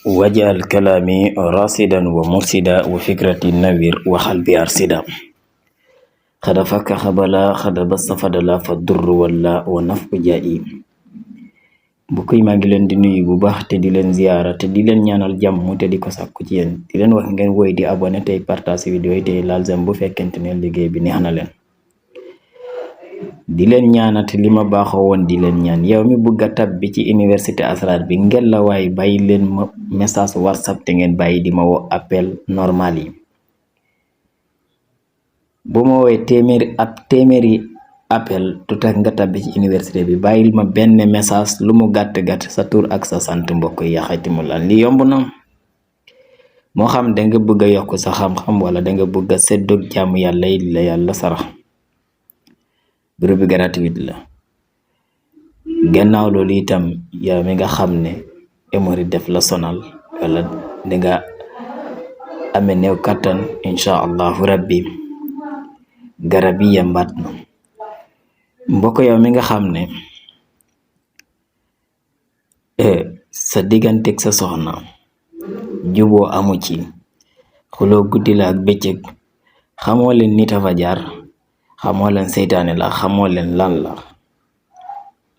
wajal kalaami rasidan wa mursida wa fikrati nawir waxal bi arsida xada fakka xabala xada basta fadala fa durru walla wa naf bu jaayi mbokk yi maa ngi leen di nuyu bu baax te di leen ziyaara te di leen ñaanal jàmm te di ko sàkku ci yéen di leen wax ngeen woy di abonné tey partage vidéo yi tey laal jam bu fekkente ne liggéey bi neex na leen di leen ñaanati li ma baaxoo woon di leen ñaan yow mi bëgg a tab bi ci université asrar bi ngel la waaye bàyyi leen ma message whatsapp te ngeen bàyyi di ma woo appel normal yi bu ma woowee téeméeri appel tu tax nga tab bi ci université bi bàyyil ma benn message lu mu gàtt-gàtt sa tur ak sa sant mbokk yi yaxatimulal li yomb na moo xam da nga bëgg a yokk sa xam-xam wala da nga bëgg a seddoog jaamu yàlla yi la yàlla sarax groupe bi gratuit la gannaaw loolu itam yow mi nga xam ne hémorroïde def la sonal wala danga amee néew kattan incha allahu rabbi garab yi yambaat na mbokk yow mi nga xam ne sa digganteeg sa soxna juboo amu ci xuloo guddi la ak bëccëg xamoo leen nit a fa jaar xamoo leen seytaane la xamoo leen lan la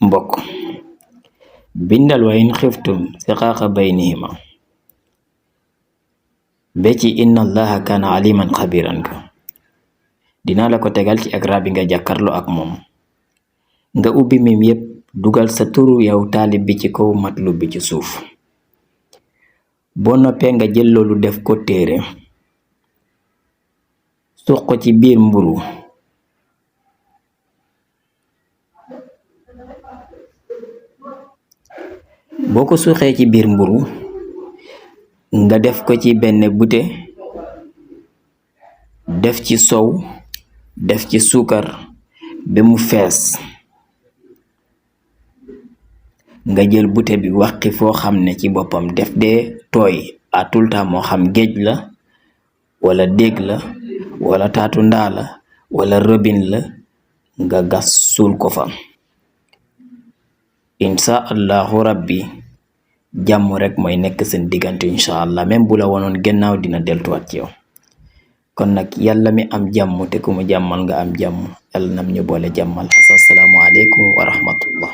mbokk bindal wa in xiftum siqaaqa baynihima ba ci inna allaha kaana aliman xabiran ka dinaa la ko tegal ci écran bi nga jàkkarloo ak moom nga ubbi mim yépp dugal sa turu yow taalib bi ci kaw matlub bi ci suuf boo noppee nga jël loolu def ko téere suq ko ci biir mburu boo ko suuxee ci biir mburu nga def ko ci benn bute def ci sow def ci suukar ba mu fees nga jël bute bi waqi foo xam ne ci boppam def dee tooy à tout le temps moo xam géej la wala déeg la wala taatu ndaa la wala robine la nga gas suul ko fa insha allahu rabbi jàmm rek mooy nekk seen diggante insha allah même bu la wonoon gannaaw dina deltuwaat ci yow kon nag yàlla mi am jàmm te ku mu jàmmal nga am jàmm yàlla nam ñu boole jàmmal assalaamu aleykum wa rahmatullah